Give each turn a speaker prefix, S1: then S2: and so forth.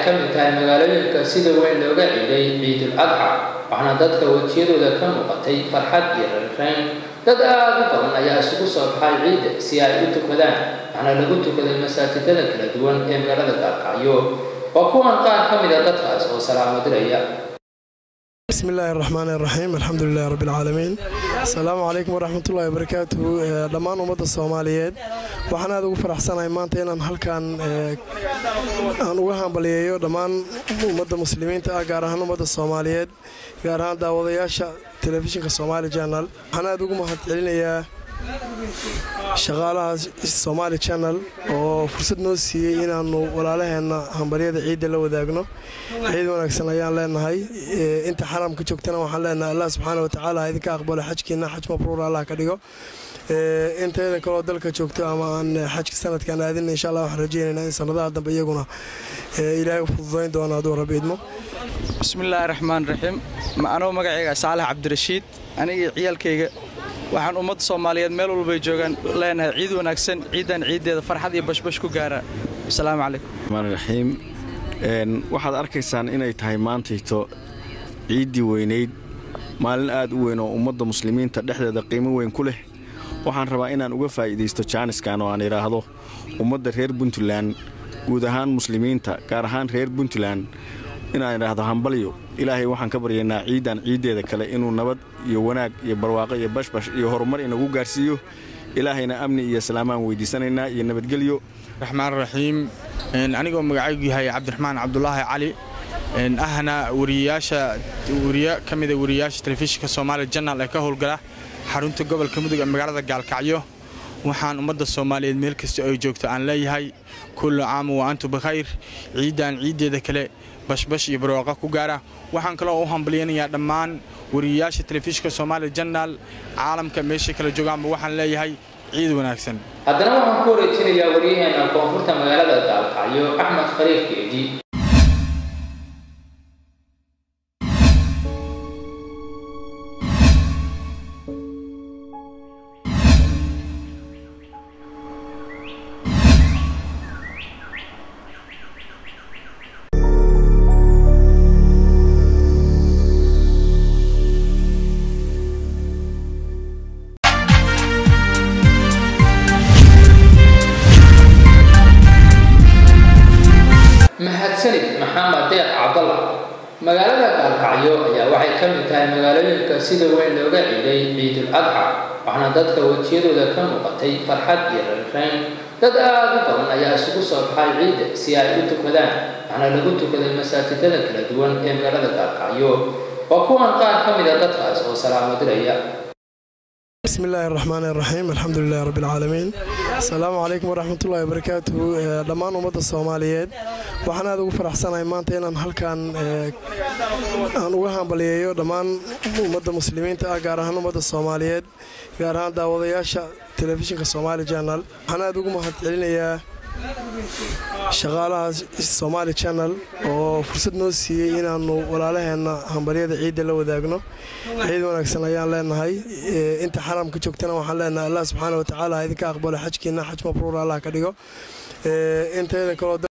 S1: ka mid tahay magaalooyinka sida weyn looga ciiday Ciidul Adxa, waxaana dadka wejiyadooda ka muuqatay farxad iyo raynrayn. Dad aad u badan ayaa isugu soo baxay ciidda si ay u tukadaan, waxaana lagu tukaday masaajidada kala duwan ee magaalada Gaalkacyo. Waa kuwan qaar ka mid a dadkaas oo salaamo diraya.
S2: بسم الله الرحمن الرحيم، الحمد لله رب العالمين، السلام عليكم ورحمة الله وبركاته. Dhammaan ummadda Soomaaliyeed waxaan aad ugu faraxsanahay maanta inaan halkan aan uga hambaliyeeyo dhammaan ummadda muslimiinta ah, gaar ahaan ummadda Soomaaliyeed, gaar ahaan daawadayaasha telefishinka Somali Channel. Waxaan aad ugu mahad celinayaa shaqaalaha Somali Channel oo fursad noo siiyey inaannu walaalaheenna hambalyada ciidda la wadaagno. Ciid wanaagsan ayaan leenahay. Inta xaramka joogtana waxaan leenahay Allah subxaana wa tacaala ha idinka aqbalo xajkiina, xaj mabruur Allah ka dhigo. Inteeda kaloo dalka joogto ama aan xajka sanadkan aadin, insha Allah waxaan rajaynaynaa in sanadaha dambe iyaguna Ilaahay u fududayn doono hadduu Rabbi idmo.
S3: Bismillaahi raxmaan raxiim. Anoo magacayga Saalax Cabdirashiid, aniga ciyaalkayga waxaan ummadda Soomaaliyeed meel walbay joogaan leenahay ciid wanaagsan, ciidan ciiddeeda farxad iyo bashbash ku gaara. Asalaamu calaykum.
S4: Raxmaaniraxiim. Waxaad arkaysaan inay tahay maantayto ciiddii weynayd, maalin aad u weyn oo ummadda muslimiinta dhexdeeda qiimo weyn ku leh. Waxaan rabaa inaan uga faa'iidaysto jaaniskan oo aan idhaahdo ummadda reer Puntland, guud ahaan muslimiinta, gaar ahaan reer Puntland, inaan idhaahdo hambalyo. Ilaahay waxaan ka baryaynaa ciiddan ciiddeeda kale inuu nabad iyo wanaag iyo barwaaqo iyo bashbash iyo horumar inagu gaarsiiyo. Ilaahayna amni iyo salaamaan weydiisanaynaa iyo nabadgelyo.
S5: Raxmaan raxiim. Anigoo magacaygu yahay Cabdiraxmaan Cabdulaahi Cali, ahna wariyayaasha, wariye ka mida wariyayaasha telefishinka Soomaali Channel ee ka howlgala xarunta gobolka Mudug ee magaalada Gaalkacyo, waxaan ummadda Soomaaliyeed meel kasta ay joogto aan leeyahay kullu caam wa antum bikhayr, ciidan ciiddeeda kale bashbash iyo barwaaqo ku gaara. Waxaan kaloo u hambalyaynayaa dhammaan wariyayaasha telefishinka Soomaali Channel caalamka meesha kala joogaanba, waxaan leeyahay ciid wanaagsan.
S1: Haddana waxaan ku wareejinayaa waryaheena koonfurta magaalada Gaalkacyo, Axmed Khaliif Geedi. Mahadsanid Maxamed Deeq Cabdalla. Magaalada Gaalkacyo ayaa waxay ka mid tahay magaalooyinka sida weyn looga ciiday Ciidul Adxa, waxaana dadka wejiyadooda ka muuqatay farxad iyo raynrayn. Dad aad u badan ayaa isugu soo baxay ciidda si ay u tukadaan, waxaana lagu tukaday masaajidada kala duwan ee magaalada Gaalkacyo. Waa kuwan qaar ka mid a dadkaas oo salaamo diraya.
S2: بسم الله الرحمن الرحيم، الحمد لله رب العالمين، السلام عليكم ورحمة الله وبركاته. Dhammaan ummadda Soomaaliyeed waxaan aad ugu faraxsanahay maanta inaan halkan aan uga hambaliyeeyo dhammaan ummadda muslimiinta ah, gaar ahaan ummadda Soomaaliyeed, gaar ahaan daawadayaasha telefishinka Somali Channel. Waxaan aad ugu mahad celinayaa shaqaalaha Somali Channel oo fursad noo siiyey inaannu walaalaheenna hambalyada ciidda la wadaagno. Ciid wanaagsan ayaan leenahay. Inta xaramka joogtana waxaan leenahay Allah subxaana wa tacaala ha idinka aqbalo xajkiina, xaj mabruur Allah ka dhigo. Inteeda kaloo